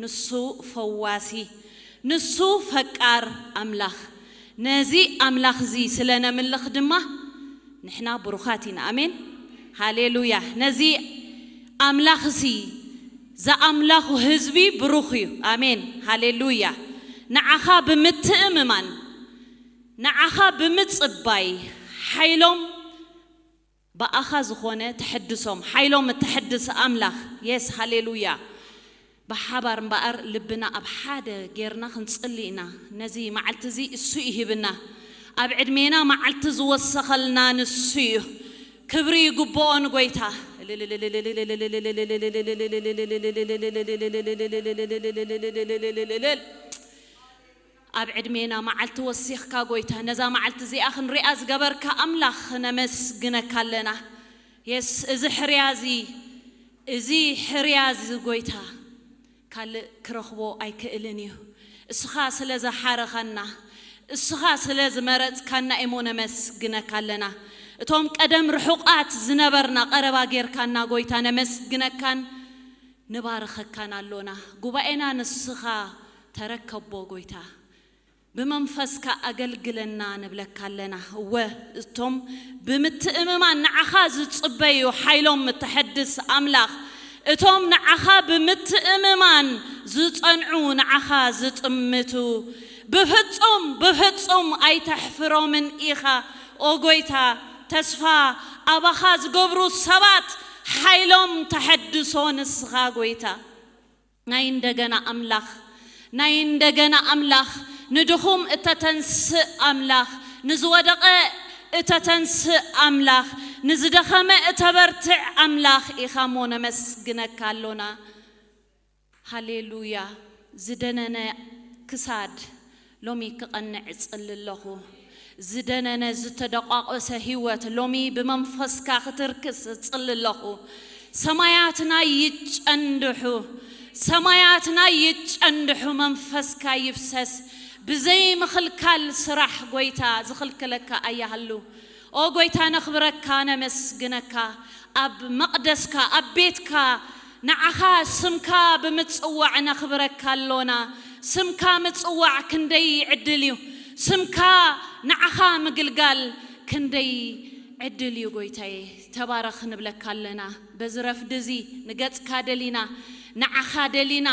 ንሱ ፈዋሲ፣ ንሱ ፈቃር ኣምላኽ። ነዚ ኣምላኽ እዚ ስለ ነምልኽ ድማ ንሕና ብሩኻት ኢና። ኣሜን። ሃሌሉያ። ነዚ ኣምላኽ እዚ ዝኣምላኹ ህዝቢ ብሩኽ እዩ። ኣሜን። ሃሌሉያ። ንዓኻ ብምትእምማን፣ ንዓኻ ብምጽባይ ሓይሎም ብኣኻ ዝኾነ ተሐድሶም፣ ሓይሎም እተሐድስ ኣምላኽ። የስ፣ ሃሌሉያ። ብሓባር እምበኣር ልብና ኣብ ሓደ ጌርና ክንጽሊ ኢና። ነዚ መዓልቲ እዚ እሱ ይሂብና። ኣብ ዕድሜና መዓልቲ ዝወሰኸልና ንሱ እዩ። ክብሪ ይግብኦ ንጎይታ። ኣብ ዕድሜና መዓልቲ ወሲኽካ ጎይታ፣ ነዛ መዓልቲ እዚኣ ክንሪኣ ዝገበርካ ኣምላኽ ነመስግነካ ኣለና። የስ፣ እዚ ሕርያ እዚ፣ እዚ ሕርያ እዚ ጎይታ፣ ካልእ ክረኽቦ ኣይክእልን እዩ። እስኻ ስለ ዝሓረኻና፣ እስኻ ስለ ዝመረጽካና እሞ ነመስግነካ ኣለና። እቶም ቀደም ርሑቓት ዝነበርና፣ ቀረባ ጌርካና ጎይታ፣ ነመስግነካን ንባርኸካን ኣሎና። ጉባኤና ንስኻ ተረከቦ ጎይታ። ብመንፈስካ ኣገልግለና ንብለካ ኣለና። እወ፣ እቶም ብምትእምማን ንዓኻ ዝጽበዩ ሓይሎም እተሐድስ ኣምላኽ፣ እቶም ንዓኻ ብምትእምማን ዝጸንዑ፣ ንዓኻ ዝጥምቱ፣ ብፍጹም፣ ብፍጹም ኣይተሕፍሮምን ኢኻ። ኦ ጎይታ፣ ተስፋ ኣባኻ ዝገብሩ ሰባት ሓይሎም ተሐድሶ ንስኻ ጎይታ። ናይ እንደገና ኣምላኽ፣ ናይ እንደገና ኣምላኽ፣ ንድኹም እተተንስእ ኣምላኽ፣ ንዝወደቐ እተተንስእ ኣምላኽ፣ ንዝደኸመ እተበርትዕ ኣምላኽ ኢኻ እሞ ነመስግነካ ኣሎና። ሃሌሉያ። ዝደነነ ክሳድ ሎሚ ክቐንዕ እጽሊ ኣለኹ። ዝደነነ ዝተደቋቆሰ ህይወት ሎሚ ብመንፈስካ ክትርክስ እጽሊ ኣለኹ። ሰማያትና ይጨንድሑ፣ ሰማያትና ይጨንድሑ፣ መንፈስካ ይፍሰስ። ብዘይ ምኽልካል ስራሕ ጎይታ ዝኽልክለካ ኣያሃሉ። ኦ ጎይታ ነኽብረካ ነመስግነካ። ኣብ መቕደስካ ኣብ ቤትካ ንዓኻ ስምካ ብምጽዋዕ ነኽብረካ ኣሎና። ስምካ ምጽዋዕ ክንደይ ዕድል እዩ። ስምካ ንዓኻ ምግልጋል ክንደይ ዕድል እዩ ጎይታዬ። ተባረኽ ንብለካ ኣለና። በዚ ረፍዲ እዚ ንገጽካ ደሊና፣ ንዓኻ ደሊና፣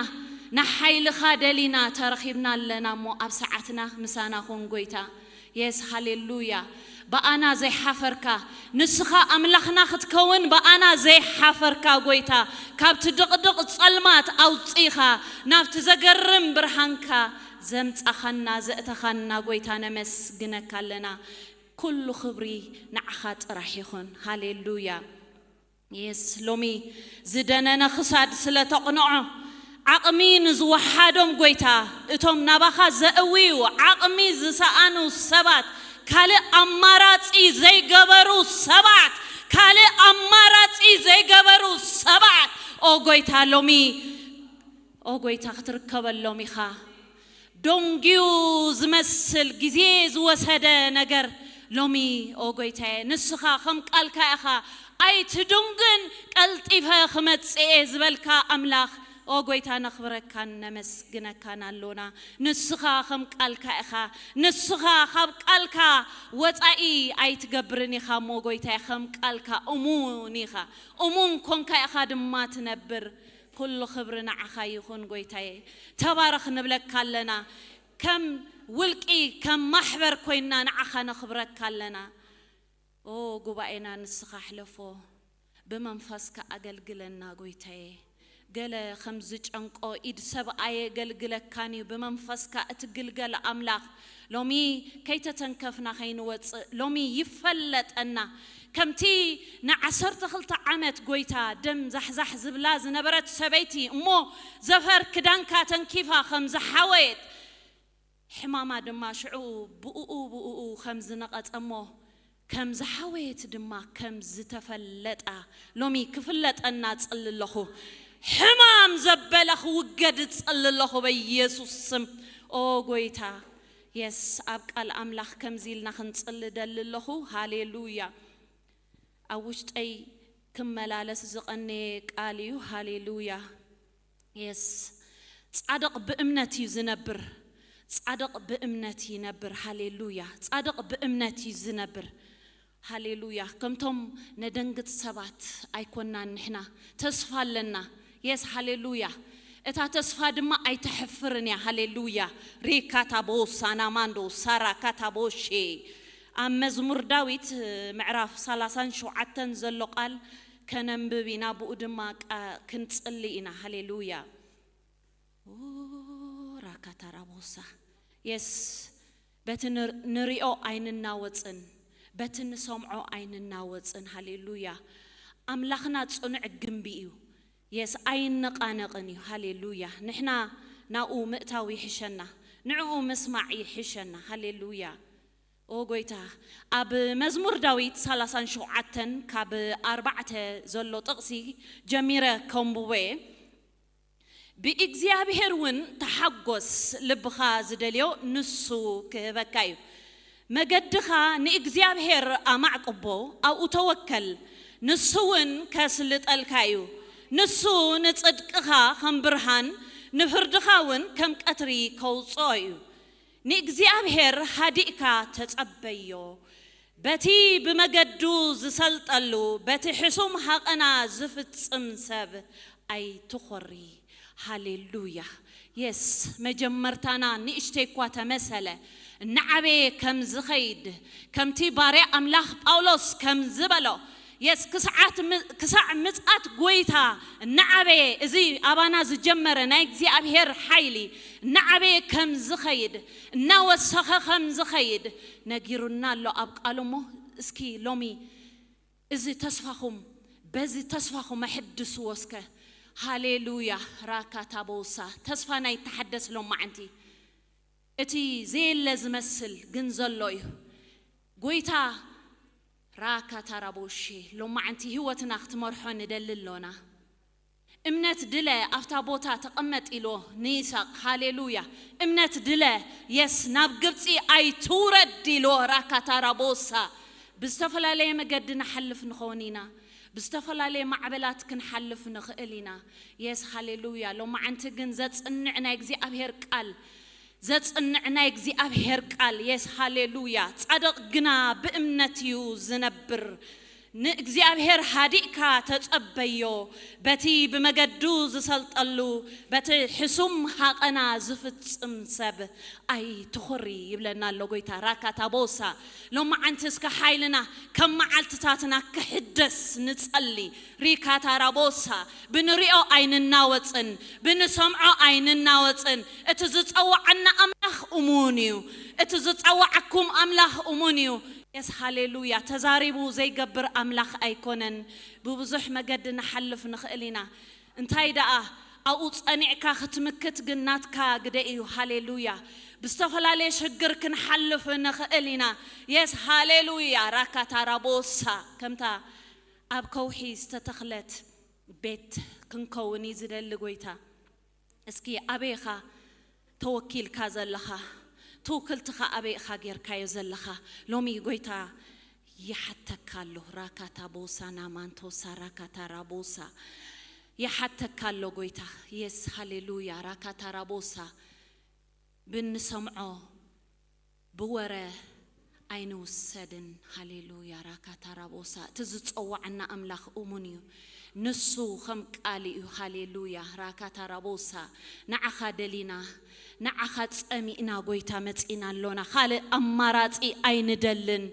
ንሓይልኻ ደሊና ተረኺብና ኣለና እሞ ኣብ ሰዓትና ምሳና ኹን ጎይታ። የስ፣ ሃሌሉያ። ብኣና ዘይሓፈርካ፣ ንስኻ ኣምላኽና ክትከውን ብኣና ዘይሓፈርካ ጎይታ፣ ካብቲ ድቕድቕ ጸልማት ኣውጺኻ ናብቲ ዘገርም ብርሃንካ ዘምጻኻና ዘእተኻና ጎይታ ነመስግነካ ኣለና። ኩሉ ክብሪ ንዓኻ ጥራሕ ይኹን። ሃሌሉያ። የስ፣ ሎሚ ዝደነነ ክሳድ ስለ ተቕንዖ፣ ዓቕሚ ንዝወሓዶም ጎይታ፣ እቶም ናባኻ ዘእውዩ ዓቕሚ ዝሰኣኑ ሰባት፣ ካልእ ኣማራጺ ዘይገበሩ ሰባት፣ ካልእ ኣማራጺ ዘይገበሩ ሰባት፣ ኦ ጎይታ፣ ሎሚ ኦ ጎይታ፣ ክትርከበሎም ኢኻ። ደንጉዩ ዝመስል ግዜ ዝወሰደ ነገር ሎሚ፣ ኦ ጎይታዬ፣ ንስኻ ከም ቃልካ ኢኻ፣ ኣይትድንጉን፣ ቀልጢፈ ክመጽእ እየ ዝበልካ ኣምላኽ፣ ኦ ጎይታ፣ ነኽብረካን ነመስግነካን ኣሎና። ንስኻ ከም ቃልካ ኢኻ። ንስኻ ካብ ቃልካ ወጻኢ ኣይትገብርን ኢኻ እሞ ጎይታዬ፣ ከም ቃልካ እሙን ኢኻ። እሙን ኮንካ ኢኻ ድማ ትነብር። ኩሉ ክብሪ ንዓኻ ይኹን ጎይታዬ። ተባረኽ ንብለካ ኣለና። ከም ውልቂ፣ ከም ማሕበር ኮይንና ንዓኻ ነኽብረካ ኣለና። ኦ ጉባኤና ንስኻ ሕለፎ፣ ብመንፈስካ ኣገልግለና ጎይታዬ። ገለ ከም ዝጨንቆ ኢድ ሰብ ኣየገልግለካን እዩ፣ ብመንፈስካ እትግልገል ኣምላኽ። ሎሚ ከይተተንከፍና ከይንወጽእ፣ ሎሚ ይፈለጠና። ከምቲ ንዓሰርተ ክልተ ዓመት ጎይታ ደም ዛሕዛሕ ዝብላ ዝነበረት ሰበይቲ እሞ ዘፈር ክዳንካ ተንኪፋ ከም ዝሓወየት፣ ሕማማ ድማ ሽዑ ብኡኡ ብኡኡ ከም ዝነቐጸ እሞ ከም ዝሓወየት ድማ ከም ዝተፈለጣ ሎሚ ክፍለጠና እጽሊ ኣለኹ። ሕማም ዘበለ ክውገድ እጽሊ ኣለኹ በኢየሱስ ስም። ኦ ጎይታ፣ የስ፣ ኣብ ቃል ኣምላኽ ከምዚ ኢልና ክንጽሊ ደሊ ኣለኹ። ሃሌሉያ። ኣብ ውሽጠይ ክመላለስ ዝቐነየ ቃል እዩ። ሃሌሉያ። የስ፣ ጻድቕ ብእምነት እዩ ዝነብር። ጻድቕ ብእምነት ይነብር። ሃሌሉያ። ጻድቕ ብእምነት እዩ ዝነብር። ሃሌሉያ። ከምቶም ነደንግጽ ሰባት ኣይኮናን ንሕና። ተስፋ ኣለና። የስ፣ ሃሌሉያ። እታ ተስፋ ድማ ኣይተሕፍርን እያ። ሃሌሉያ። ሪካ ታቦሳ ናማንዶ ሳራ ካታቦሼ። ኣብ መዝሙር ዳዊት ምዕራፍ ሰላሳን ሸውዓተን ዘሎ ቃል ከነንብብ ኢና፣ ብኡ ድማ ቃ-፣ ክንጽሊ ኢና። ሃሌሉያ። ራካታራቦሳ። የስ፣ በቲ ንር-፣ ንሪኦ ኣይንናወጽን፣ በቲ ንሰምዖ ኣይንናወጽን። ሃሌሉያ። ኣምላኽና ጽኑዕ ግንቢ እዩ። የስ፣ ኣይነቓነቕን እዩ። ሃሌሉያ። ንሕና ናብኡ ምእታው ይሕሸና፣ ንዕኡ ምስማዕ ይሕሸና። ሃሌሉያ። ኦ ጎይታ፣ ኣብ መዝሙር ዳዊት ሰላሳን ሸውዓተን ካብ ኣርባዕተ ዘሎ ጥቕሲ ጀሚረ ከንብቦ እየ። ብእግዚኣብሔር እውን ተሓጎስ፣ ልብኻ ዝደልዮ ንሱ ክህበካ እዩ። መገድኻ ንእግዚኣብሔር ኣማዕቅቦ፣ ኣብኡ ተወከል፣ ንሱ እውን ከስልጠልካ እዩ። ንሱ ንጽድቅኻ ከም ብርሃን፣ ንፍርድኻ እውን ከም ቀትሪ ከውጽኦ እዩ። ንእግዚኣብሔር ሃዲእካ ተጸበዮ። በቲ ብመገዱ ዝሰልጠሉ፣ በቲ ሕሱም ሃቐና ዝፍጽም ሰብ ኣይትኾሪ። ሃሌሉያ። የስ፣ መጀመርታና ንእሽተይ እኳ ተመሰለ፣ እናዓበየ ከም ዝኸይድ፣ ከምቲ ባርያ ኣምላኽ ጳውሎስ ከም ዝበሎ፣ የስ፣ ክስዓት ም-፣ ክሳዕ ምጽኣት ጎይታ እናዓበየ፣ እዚ ኣባና ዝጀመረ ናይ እግዚኣብሔር ሓይሊ እናዓበየ ከም ዝኸይድ፣ እናወሰኸ ከም ዝኸይድ ነጊሩና ኣሎ ኣብ ቃሉ። እሞ እስኪ ሎሚ እዚ ተስፋኹም፣ በዚ ተስፋኹም ኣሕድስዎ እስከ። ሃሌሉያ። ራካ ታቦሳ፣ ተስፋና ይተሓደስ ሎማዓንቲ። እቲ ዘየለ ዝመስል ግን ዘሎ እዩ። ጎይታ ራካ ታራቦሼ ሎማዓንቲ ህይወትና ክትመርሖ ንደሊ ኣሎና። እምነት ድለ ኣብታ ቦታ ተቐመጥ ኢሎ ንይስሐቅ። ሃሌሉያ። እምነት ድለ፣ የስ፣ ናብ ግብፂ ኣይትውረድ ኢሎ። ራካ ታራቦሳ። ብዝተፈላለየ መገዲ ንሓልፍ ንኸውን ኢና። ብዝተፈላለየ ማዕበላት ክንሓልፍ ንኽእል ኢና። የስ፣ ሃሌሉያ። ሎማዓንቲ ግን ዘጽንዕ ናይ እግዚኣብሔር ቃል፣ ዘጽንዕ ናይ እግዚኣብሔር ቃል። የስ፣ ሃሌሉያ። ጻድቕ ግና ብእምነት እዩ ዝነብር። ንእግዚኣብሔር ሃዲእካ ተጸበዮ፣ በቲ ብመገዱ ዝሰልጠሉ፣ በቲ ሕሱም ሃቐና ዝፍጽም ሰብ ኣይትኹሪ ይብለና ኣሎ ጎይታ። ራካ ታቦሳ። ሎማዓንቲ እስከ ሓይልና ከም መዓልትታትና ክሕደስ ንጸሊ። ሪካ ታራቦሳ። ብንሪኦ ኣይንናወጽን፣ ብንሰምዖ ኣይንናወጽን። እቲ ዝጸዋዓና ኣምላኽ እሙን እዩ። እቲ ዝጸዋዓኩም ኣምላኽ እሙን እዩ። የስ፣ ሃሌሉያ። ተዛሪቡ ዘይገብር ኣምላኽ ኣይኮነን። ብብዙሕ መገዲ ንሓልፍ ንኽእል ኢና። እንታይ ደኣ ኣብኡ ጸኒዕካ ክትምክት ግን ናትካ ግደ እዩ። ሃሌሉያ። ብዝተፈላለየ ሽግር ክንሓልፍ ንኽእል ኢና። የስ፣ ሃሌሉያ። ራካ ታራቦሳ። ከምታ ኣብ ከውሒ ዝተተኽለት ቤት ክንከውን እዩ ዝደሊ ጎይታ። እስኪ ኣበይ ኢኻ ተወኪልካ ዘለኻ? ትውክልትኻ ኣበይ ኢኻ ጌርካዮ ዘለኻ? ሎሚ ጎይታ ይሓተካ ኣሎ። ራካ ታቦሳ ናማንቶ ሳራካ ታራቦሳ። ይሓተካ ኣሎ ጎይታ። የስ፣ ሃሌሉያ። ራካ ታራቦሳ። ብንሰምዖ ብወረ ኣይንውሰድን። ሃሌሉያ። ራካ ታራቦሳ። እቲ ዝጸዋዓና ኣምላኽ እሙን እዩ። ንሱ ከም ቃል እዩ። ሃሌሉያ። ራካ ታራቦሳ። ንዓኻ ደሊና፣ ንዓኻ ጸሚእና ጎይታ መጺና ኣሎና። ካልእ ኣማራጺ ኣይንደልን።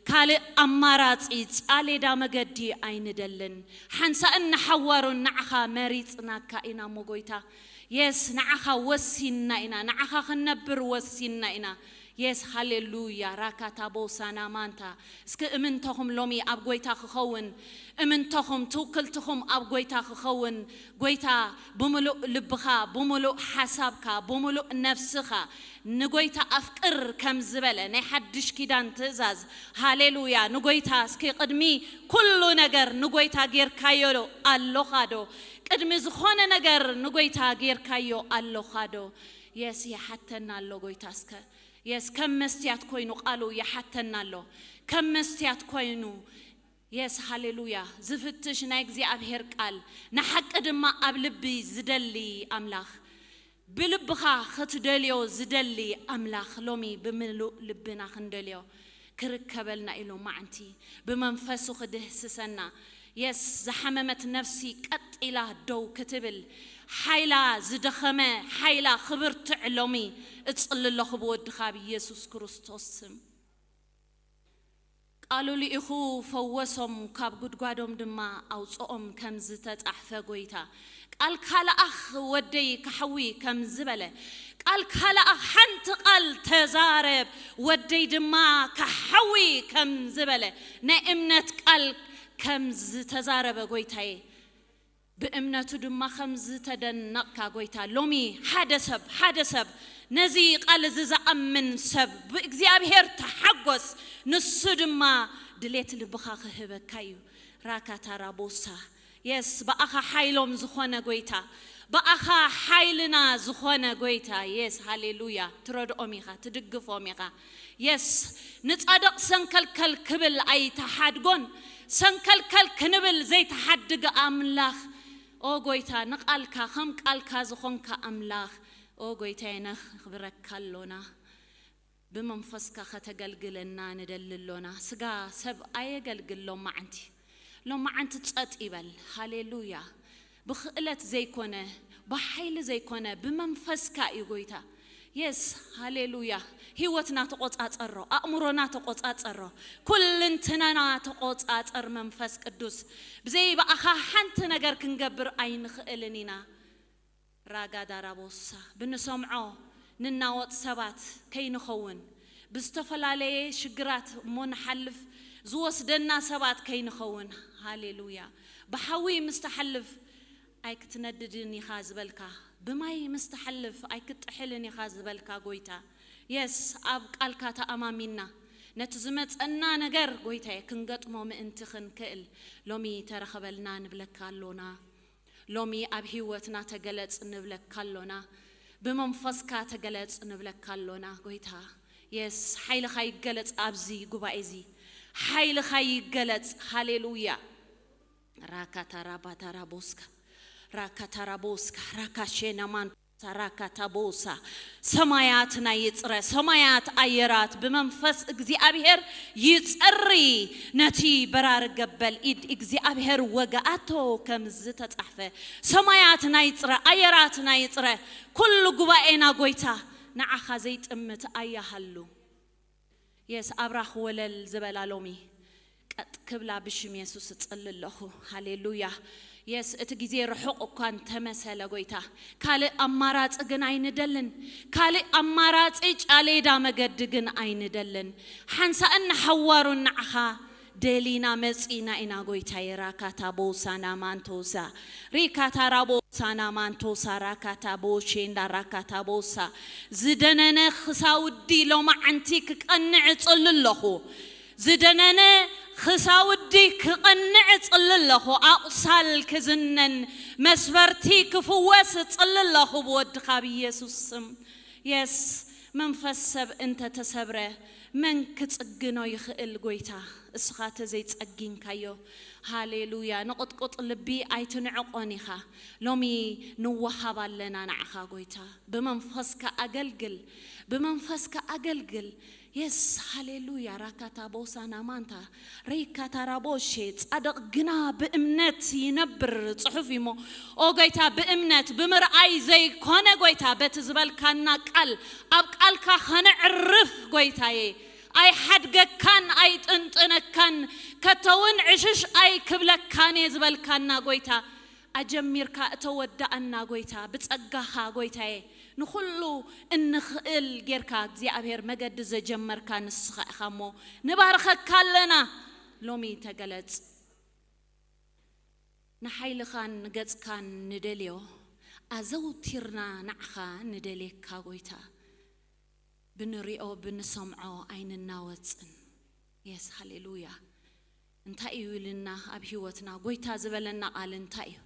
ካልእ ኣማራጺ ጻሌዳ መገዲ ኣይንደልን። ሓንሳእን ንሓዋሩን ንዓኻ መሪጽናካ ኢና እሞ ጎይታ። የስ፣ ንዓኻ ወሲንና ኢና። ንዓኻ ክንነብር ወሲንና ኢና። የስ፣ ሃሌሉያ። ራካ ታቦሳ ናማንታ። እስኪ እምንተኹም ሎሚ ኣብ ጎይታ ክኸውን፣ እምንተኹም ትውክልትኹም ኣብ ጎይታ ክኸውን፣ ጎይታ ብምሉእ ልብኻ፣ ብምሉእ ሓሳብካ፣ ብምሉእ ነፍስኻ ንጎይታ ኣፍቅር ከም ዝበለ ናይ ሓድሽ ኪዳን ትእዛዝ። ሃሌሉያ። ንጎይታ እስኪ ቅድሚ ኩሉ ነገር ንጎይታ ጌርካዮ ኣለኻ ዶ? ቅድሚ ዝኾነ ነገር ንጎይታ ጌርካዮ ኣለኻ ዶ? የስ፣ ይሓተና ኣሎ ጎይታ እስከ። የስ፣ ከም መስትያት ኮይኑ ቃሉ ይሓተና ኣሎ። ከም መስትያት ኮይኑ፣ የስ፣ ሃሌሉያ፣ ዝፍትሽ ናይ እግዚኣብሔር ቃል፣ ንሓቂ ድማ ኣብ ልቢ ዝደሊ ኣምላኽ። ብልብኻ ክትደልዮ ዝደሊ ኣምላኽ ሎሚ ብምሉእ ልብና ክንደልዮ ክርከበልና ኢሉ ማዓንቲ ብመንፈሱ ክድህስሰና። የስ ዝሓመመት ነፍሲ ቀጥ ኢላ ደው ክትብል ሓይላ ዝደኸመ ሓይላ ክብርትዕ ሎሚ እጽሊ ኣለኹ ብወድኻ ብኢየሱስ ክርስቶስ ስም። ቃሉ ልኢኹ ፈወሶም፣ ካብ ጉድጓዶም ድማ ኣውፅኦም ከም ዝተጻሕፈ ጎይታ። ቃልካ ለኣኽ ወደይ ክሓዊ ከም ዝበለ፣ ቃልካ ለኣኽ ሓንቲ ቃል ተዛረብ ወደይ ድማ ክሓዊ ከም ዝበለ፣ ናይ እምነት ቃል ከም ዝተዛረበ ጎይታዬ፣ ብእምነቱ ድማ ከም ዝተደነቕካ ጎይታ፣ ሎሚ ሓደ ሰብ፣ ሓደ ሰብ ነዚ ቃል እዚ ዝኣምን ሰብ ብእግዚኣብሔር ተሓጎስ፣ ንሱ ድማ ድሌት ልብኻ ክህበካ እዩ። ራካታ ራቦሳ የስ ብኣኻ ሓይሎም ዝኾነ ጎይታ፣ ብኣኻ ሓይልና ዝኾነ ጎይታ የስ ሃሌሉያ። ትረድኦም ኢኻ፣ ትድግፎም ኢኻ። የስ ንጻድቕ ሰንከልከል ክብል ኣይተሓድጎን። ሰንከልከል ክንብል ዘይተሓድግ ኣምላኽ፣ ኦ ጎይታ፣ ንቓልካ ከም ቃልካ ዝኾንካ ኣምላኽ፣ ኦ ጎይታዬ፣ ነኽብረካ ኣሎና። ብመንፈስካ ከተገልግለና ንደሊ ኣሎና። ስጋ ሰብ ኣየገልግል ሎማዓንቲ። ሎማዓንቲ ጸጥ ይበል። ሃሌሉያ። ብኽእለት ዘይኮነ፣ ብሓይሊ ዘይኮነ፣ ብመንፈስካ እዩ ጎይታ። የስ ሃሌሉያ። ህይወትና ተቆጻጸሮ፣ ኣእምሮና ተቆጻጸሮ፣ ኩልንትናና ተቆጻጸር መንፈስ ቅዱስ። ብዘይ ብኣኻ ሓንቲ ነገር ክንገብር ኣይንኽእልን ኢና። ራጋዳራቦሳ ብንሰምዖ ንናወጥ ሰባት ከይንኸውን፣ ብዝተፈላለየ ሽግራት እሞ ንሓልፍ ዝወስደና ሰባት ከይንኸውን። ሃሌሉያ። ብሓዊ ምስ ትሓልፍ ኣይክትነድድን ኢኻ ዝበልካ፣ ብማይ ምስ ትሓልፍ ኣይክትጥሕልን ኢኻ ዝበልካ ጎይታ። የስ ኣብ ቃልካ ተኣማሚንና ነቲ ዝመጸና ነገር ጎይታዬ ክንገጥሞ ምእንቲ ክንክእል ሎሚ ተረኸበልና ንብለካ ኣሎና። ሎሚ ኣብ ህይወትና ተገለጽ ንብለካ ኣሎና። ብመንፈስካ ተገለጽ ንብለካ ኣሎና ጎይታ። የስ ሓይልኻ ይገለጽ ኣብዚ ጉባኤ እዚ። ሓይልኻ ይገለጽ። ሃሌሉያ። ራካታራባታራቦስካ ራካታራቦስካ ራካሼናማን ሳራካታቦሳ ሰማያት ናይ ይጽረ ሰማያት ኣየራት ብመንፈስ እግዚኣብሔር ይጸሪ። ነቲ በራሪ ገበል ኢድ እግዚኣብሔር ወገኣቶ ከም ዝተጻሕፈ ሰማያት ናይ ይጽረ ኣየራት ናይ ይጽረ ኩሉ ጉባኤና ጎይታ ንዓኻ ዘይጥምት ኣያሃሉ። የስ ኣብራኽ ወለል ዝበላ ሎሚ ቀጥ ክብላ ብሽም የሱስ እጽሊ ኣለኹ። ሃሌሉያ። የስ እቲ ግዜ ርሑቕ እኳ እንተመሰለ ጎይታ ካልእ ኣማራጺ ግን ኣይንደልን። ካልእ ኣማራጺ ጫሌዳ መገዲ ግን ኣይንደልን። ሓንሳእን ንሓዋሩን ንዓኻ ደሊና መጺና ኢና ጎይታ። የራካታ ቦሳና ማንቶሳ ሪካታ ራቦሳና ማንቶሳ ራካታ ቦሼንዳ ራካታ ቦሳ ዝደነነ ክሳውዲ ሎማዓንቲ ክቐንዕ እጽሊ ኣለኹ። ዝደነነ ክሳውዲ ክቐንዕ እጽሊ ኣለኹ። ኣቑሳል ክዝነን መስበርቲ ክፍወስ እጽሊ ኣለኹ ብወድኻ ብኢየሱስ ስም። የስ መንፈስ ሰብ እንተ ተሰብረ መን ክጽግኖ ይኽእል? ጎይታ እስኻ ተዘይጸጊንካዮ። ሃሌሉያ። ንቕጥቁጥ ልቢ ኣይትንዕቆን ኢኻ። ሎሚ ንወሃብ ኣለና ንዓኻ ጎይታ። ብመንፈስካ ኣገልግል፣ ብመንፈስካ ኣገልግል። የስ ሃሌሉያ። ራካታ ቦሳና ማንታ ሬካታ ራቦሼ ጻድቕ ግና ብእምነት ይነብር ጽሑፍ እዩሞ። ኦ ጎይታ ብእምነት ብምርኣይ ዘይኮነ ጎይታ በቲ ዝበልካና ቃል ኣብ ቃልካ ከነዕርፍ ጎይታዬ ኣይሓድገካን ኣይጥንጥነካን ከቶውን ዕሽሽ ኣይክብለካን እየ ዝበልካና ጎይታ ኣጀሚርካ እተወዳኣና ጎይታ ብጸጋኻ ጎይታዬ ንኹሉ እንኽእል ጌርካ እግዚኣብሔር መገዲ ዘጀመርካ ንስኻ ኢኻ እሞ ንባርኸካ ኣለና። ሎሚ ተገለጽ። ንሓይልኻን ንገጽካን ንደልዮ ኣዘውቲርና ንዓኻ ንደልየካ ጎይታ። ብንሪኦ ብንሰምዖ ኣይንናወጽን። የስ ሃሌሉያ። እንታይ እዩ ኢልና ኣብ ህይወትና ጎይታ ዝበለና ቃል እንታይ እዩ?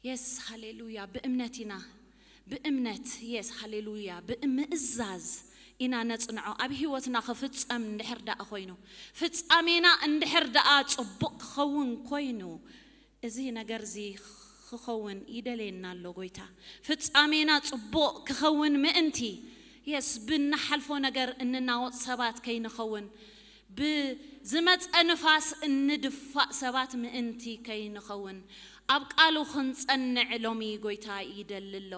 የስ ሃሌሉያ። ብእምነት ኢና ብእምነት የስ ሃሌሉያ ብምእዛዝ ኢና ነጽንዖ። ኣብ ህይወትና ክፍጸም እንድሕር ደኣ ኮይኑ ፍጻሜና እንድሕር ደኣ ጽቡቕ ክኸውን ኮይኑ እዚ ነገር እዚ ክኸውን ይደልየና ኣሎ ጎይታ። ፍጻሜና ጽቡቕ ክኸውን ምእንቲ፣ የስ፣ ብንሓልፎ ነገር እንናወጽ ሰባት ከይንኸውን፣ ብዝመጸ ንፋስ እንድፋእ ሰባት ምእንቲ ከይንኸውን፣ ኣብ ቃሉ ክንጸንዕ ሎሚ ጎይታ ይደሊ ኣሎ።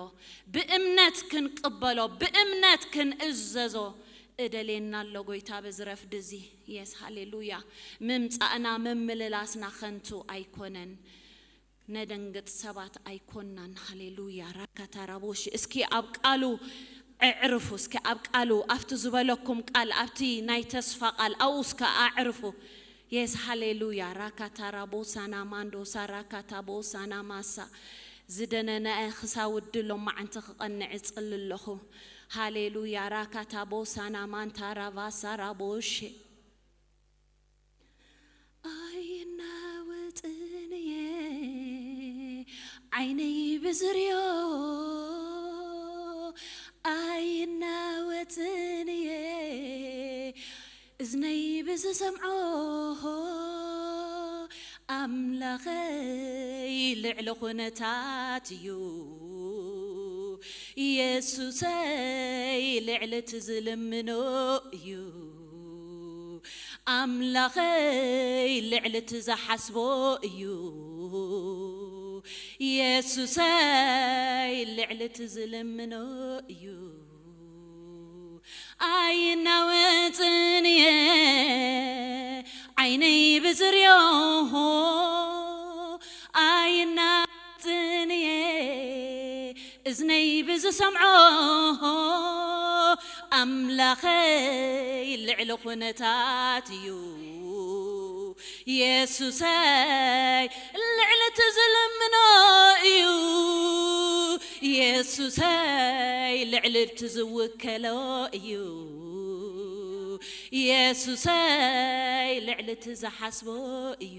ብእምነት ክንቅበሎ፣ ብእምነት ክንእዘዞ እደልየና ኣሎ ጎይታ በዚ ረፍዲ እዚ። የስ፣ ሃሌሉያ። ምምጻእና፣ ምምልላስና ከንቱ ኣይኮነን። ነደንግጽ ሰባት ኣይኮናን። ሃሌሉያ። ራካታራቦሽ። እስኪ ኣብ ቃሉ ኣዕርፉ። እስኪ ኣብ ቃሉ፣ ኣብቲ ዝበለኩም ቃል፣ ኣብቲ ናይ ተስፋ ቃል፣ ኣብኡ እስከ ኣዕርፉ። የስ፣ ሃሌሉያ። ራካታራቦሳና ማንዶሳ፣ ራካታቦሳና ማሳ። ዝደነነ ክሳውዲ ሎማዓንቲ ክቐንዕ እጽሊ ኣለኹ። ሃሌሉያ። ራካታቦሳና ማንታራቫሳራቦሽ። ኣይናወጽን እየ ዓይነይ ብዝርዮ፣ ኣይናወጽን እየ እዝነይ ብዝሰምዖ። ኣምላኸይ ልዕሊ ኩነታት እዩ፣ የሱሰይ ልዕሊ እቲ ዝልምኖ እዩ። ኣምላኸይ ልዕሊ እቲ ዝሓስቦ እዩ። የሱሰይ ልዕሊ እቲ ዝልምኖ እዩ። ኣይናወጽን እየ ዓይነይ ብዝርዮ፣ ኣይናወጽን እየ እዝነይ ብዝሰምዖ። ኣምላኸይ ልዕሊ ኩነታት እዩ፣ የሱሰይ ልዕሊ እቲ ዝልምኖ እዩ፣ የሱሰይ ልዕሊ እቲ ዝውከሎ እዩ፣ የሱሰይ ልዕሊ እቲ ዝሓስቦ እዩ።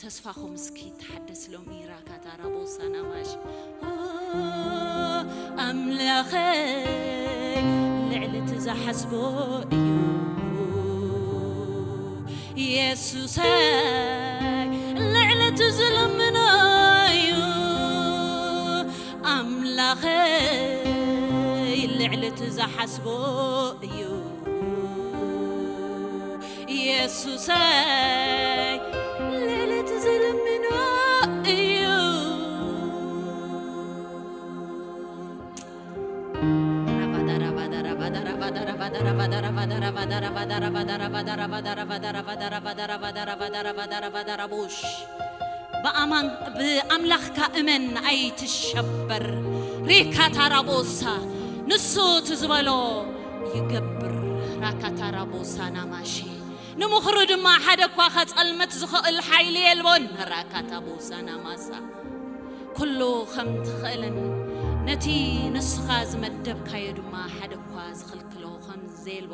ተስፋኹም እስኪ ተሓደስ ሎሚ። ራካታ ራቦሳና ማሽ። ኣምላኸይ ልዕሊ እቲ ዝሓስቦ እዩ፣ የሱሰይ ልዕሊ እቲ ዝልምኖ እዩ። ኣምላኸይ ልዕሊ እቲ ዝሓስቦ እዩ፣ የሱሰይ ልዕሊ እቲ ዝልምኖ እዩ። ብኣማን ብኣምላኽካ እመን ኣይትሸበር። ሪካታራቦሳ ንሱ እቲ ዝበሎ ይገብር። ራካታራቦሳ ናማሺ ንምኽሩ ድማ ሓደ እኳ ከጸልመት ዝኽእል ሓይሊ የልቦን። ራካታቦሳ ናማሳ ኩሉ ከም ትኽእልን ነቲ ንስኻ ዝመደብካዮ ድማ ሓደ እኳ ዝኽልክሎ ከም ዘየልቦ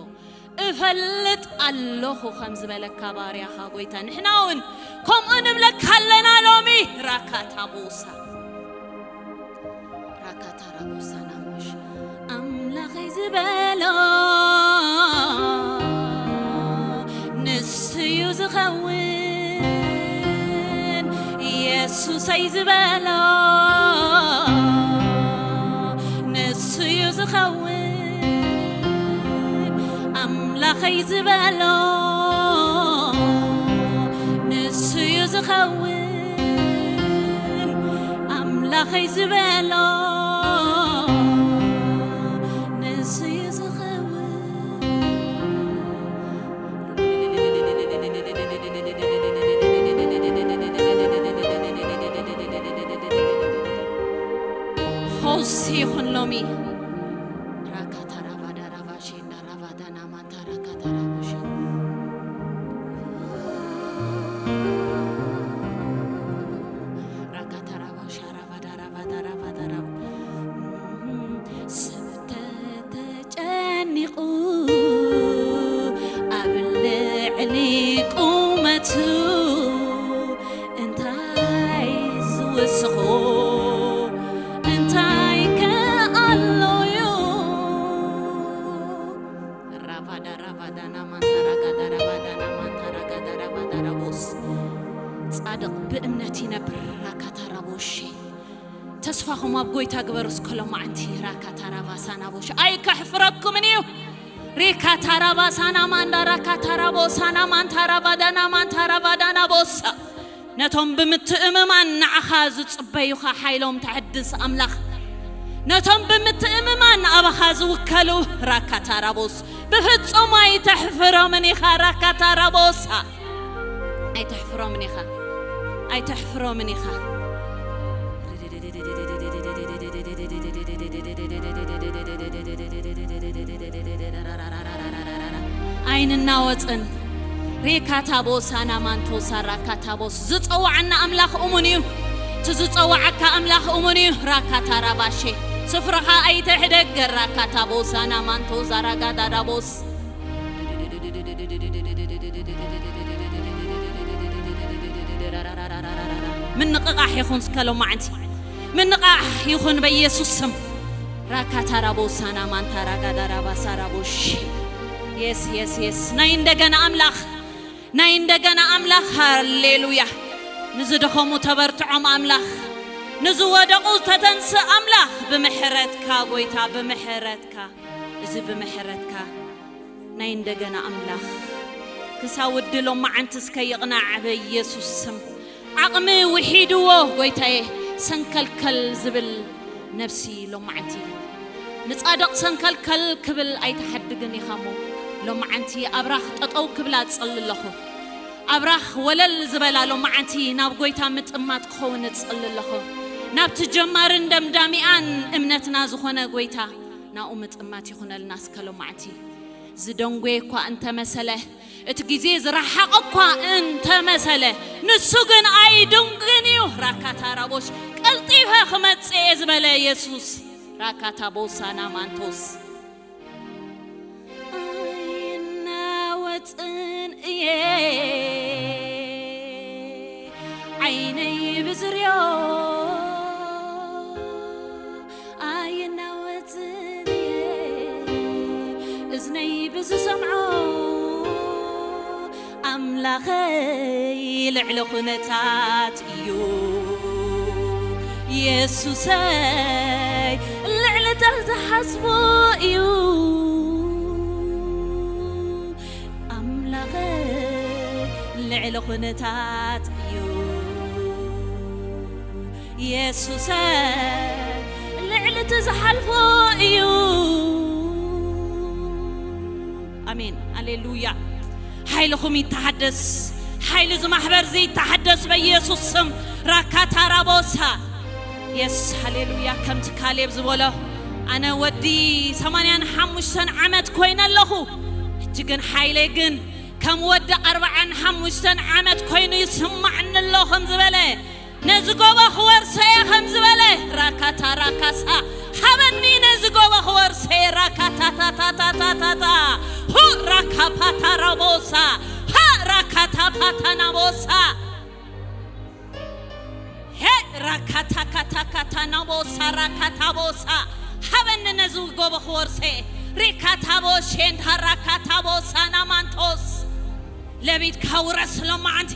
እፈልጥ ኣለኹ ከም ዝበለካ ባርያኻ ጎይታ፣ ንሕና እውን ከምኡ ንብለካ ኣለና ሎሚ። ራካታ ቦሳ ራካታ ራቦሳ ናሞሽ ኣምላኸይ ዝበሎ ንስዩ ዝኸውን፣ የሱሰይ ዝበሎ ንስዩ ዝኸውን፣ ኣምላኸይ ዝበሎ ንስዩ ዝኸውን፣ ኣምላኸይ ዝበሎ ንስዩ ዝኸውን። ፈውሲ ይኹን ሎሚ። ራካታ ራባዳ ራባሼ እንዳ ራባዳ ናማንታ ራካታ ራቦሼ ራካታ ራባሻ ራባዳ ራባዳ ራባዳ ራባ ሰብ ተተጨኒቑ ኣብ ልዕሊ ቁመቱ እንታይ ዝውስኾ እንታይ ከኣሎ ተስፋኹም ኣብ ጎይታ ግበሩ እስከ ሎማዓንቲ። ራካ ታራባ ሳና ቦሽ ኣይከሕፍረኩምን እዩ። ሪካ ታራባ ሳና ማንዳ ራካ ታራቦ ሳና ማንታ ራባ ዳና ማንታ ራባ ዳና ቦሳ። ነቶም ብምትእምማን ንዓኻ ዝጽበዩኻ ሓይሎም ተሐድስ ኣምላኽ። ነቶም ብምትእምማን ኣባኻ ዝውከሉ ራካ ታራቦስ ብፍጹም ኣይተሕፍሮምን ኢኻ። ራካ ታራቦሳ ኣይተሕፍሮምን ኢኻ። ኣይተሕፍሮምን ኢኻ። ኣይንናወጽን። ሬካታ ቦሳና ማንቶሳ ራካታ ቦስ ዝጸዋዓና ኣምላኽ እሙን እዩ። እቲ ዝጸዋዓካ ኣምላኽ እሙን እዩ። ራካታ ራባሼ ስፍራኻ ኣይትሕደግ። ራካታ ቦሳና ማንቶዛ ራጋዳ ራቦስ ምንቕቓሕ ይኹን እስከ ሎማዓንቲ። ምንቓሕ ይኹን በኢየሱስ ስም። ራካታ ራቦሳና ማንታ ራጋዳ ራባሳ ራቦሽ። የስ የስ የስ ናይ እንደገና ኣምላኽ ናይ እንደገና ኣምላኽ። ሃሌሉያ። ንዝደኸሙ ተበርትዖም ኣምላኽ። ንዝወደቑ ተተንስእ ኣምላኽ። ብምሕረትካ ጎይታ ብምሕረትካ። እዚ ብምሕረትካ ናይ እንደገና ኣምላኽ። ክሳብ ወዲ ሎማዓንቲ እስከ ይቕናዕ በኢየሱስ ስም። ዓቕሚ ውሒድዎ ጎይታዬ። ሰንከልከል ዝብል ነፍሲ ሎማዓንቲ ንጻድቕ ሰንከልከል ክብል ኣይትሓድግን ኢኻ እሞ ሎማዓንቲ ኣብራኽ ጠጠው ክብላ እጽሊ ኣለኹ። ኣብራኽ ወለል ዝበላ ሎማዓንቲ ናብ ጎይታ ምጥማት ክኸውን እጽሊ ኣለኹ። ናብቲ ጀማርን ደምዳሚኣን እምነትና ዝኾነ ጎይታ ናኡ ምጥማት ይኹነልና እስከ ሎማዓንቲ። ዝደንጎየ እኳ እንተመሰለ እቲ ግዜ ዝረሓቐ እኳ እንተመሰለ ንሱ ግን ኣይድንግን እዩ። ራካታ ራቦሽ ቀልጢፈ ክመጽእ እየ ዝበለ የሱስ። ራካታ ቦሳና ማንቶስ ኣይናወጽን እየ ዓይነይ ብዝርዮ ኣይናወጽን እየ እዝነይ ብዝሰምዖ ኣምላኸይ ልዕሊ ኩነታት እዩ የሱሰይ ልዕሊ ተዝሓስቦ እዩ ኣምላኸይ ልዕሊ ኩነታት እዩ የሱሰይ ልዕሊ እቲ ዝሓልፎ እዩ። ኣሜን። ኣሌሉያ። ሓይልኹም ይተሓደስ። ሓይሊ እዚ ማሕበር እዚ ይተሓደስ በኢየሱስ ስም። ራካታ ራቦሳ። የስ ሃሌሉያ። ከምቲ ካሌብ ዝበሎ ኣነ ወዲ ሰማንያን ሓሙሽተን ዓመት ኮይነ ኣለኹ። ሕጂ ግን ሓይለይ ግን ከም ወዲ ኣርብዓን ሓሙሽተን ዓመት ኮይኑ ይስማዕኒ ኣሎ ከም ዝበለ ነዚ ጎቦ ክወርሶ እየ ከም ዝበለ ራካታ ራካሳ ሃበኒ ነዚ ጎቦ ክወርሶ እየ ራካታታታታታታ ሁ ራካፓታ ራቦሳ ሃ ራካታፓታ ናቦሳ ሄ ራካታካታካታ ናቦሳ ራካታቦሳ ሃበኒ ነዚ ጎቦ ክወርሶ እየ ሪካታቦ ሼንዳ ራካታቦሳ ናማንቶስ ለቢድካ ውረስ ሎማዓንቲ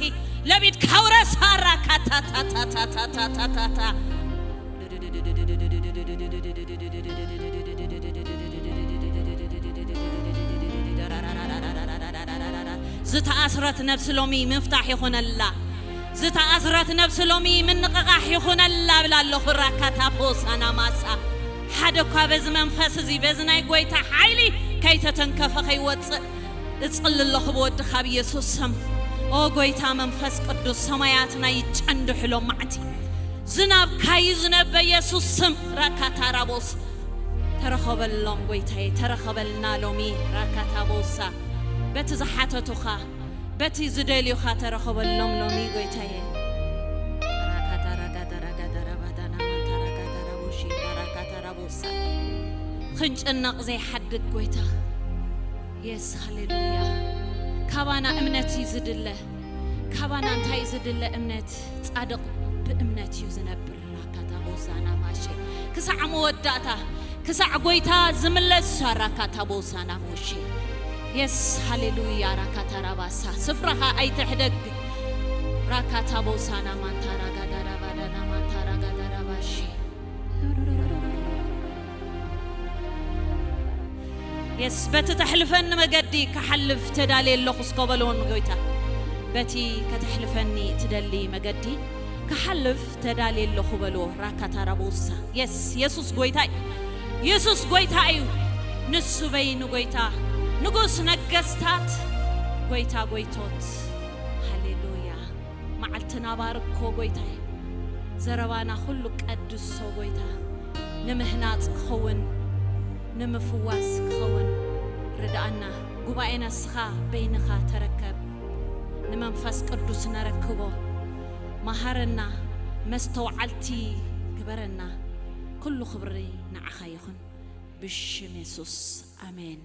ለቢድካ ውረስ ኣራካታታታታታታታ ዝተኣስረት ነብሲ ሎሚ ምፍታሕ ይኹነላ ዝተኣስረት ነብሲ ሎሚ ምንቕቓሕ ይኹነላ ብላ ኣለኹ ራካታ ፖሳና ማሳ ሓደ እኳ በዚ መንፈስ እዚ በዚ ናይ ጎይታ ሓይሊ ከይተተንከፈ ከይወፅእ እጽሊ ኣለኹ ብወድኻ ብየሱስ ስም። ኦ ጎይታ መንፈስ ቅዱስ ሰማያትና ይጨንድሑ ሎማዕንቲ። ዝናብካ ይዝነብ በየሱስ ስም። ራካታ ራቦስ ተረኸበሎም ጎይታዬ፣ ተረኸበልና ሎሚ ራካታ ቦሳ። በቲ ዝሓተቱኻ፣ በቲ ዝደልዩኻ ተረኸበሎም ሎሚ ጎይታዬ። ራካታ ራጋታ ራጋታ ራባታ ናማታ ራጋታ ራቦሺ ራካታ ራቦሳ። ክንጭነቕ ዘይሓድግ ጎይታ። የስ ሃሌሉያ። ካባና እምነት እዩ ዝድለ። ካባና እንታይ እዩ ዝድለ እምነት? ጻድቕ ብእምነት እዩ ዝነብር። ራካታ ቦሳና ማሸ። ክሳዕ መወዳእታ፣ ክሳዕ ጎይታ ዝምለስ ራካታ ቦሳና ሞሼ። የስ ሃሌሉያ። ራካታ ራባሳ። ስፍራኻ ኣይትሕደግ። ራካታ ቦሳና ማንታ ራጋዳ ራባዳና ማንታ ራጋዳ ራባሼ። የስ በቲ ተሕልፈኒ መገዲ ክሓልፍ ተዳልየ ኣለኹ እስከ በልዎ ንጎይታ። በቲ ከተሕልፈኒ ትደሊ መገዲ ክሓልፍ ተዳልየ ኣለኹ በልዎ። ራካታራቦሳ። የስ የሱስ ጎይታ እዩ። የሱስ ጎይታ እዩ። ንሱ በይኑ ጎይታ፣ ንጉስ ነገስታት፣ ጎይታ ጎይቶት። ሃሌሉያ። መዓልትና ባርኮ ጎይታ እዩ። ዘረባና ኩሉ ቀድሶ ጎይታ። ንምህናጽ ክኸውን፣ ንምፍዋስ ክኸውን ርድኣና። ጉባኤና እስኻ በይንኻ ተረከብ። ንመንፈስ ቅዱስ ነረክቦ። መሃረና፣ መስተውዓልቲ ግበረና። ኩሉ ክብሪ ንዓኻ ይኹን። ብሽም የሱስ ኣሜን።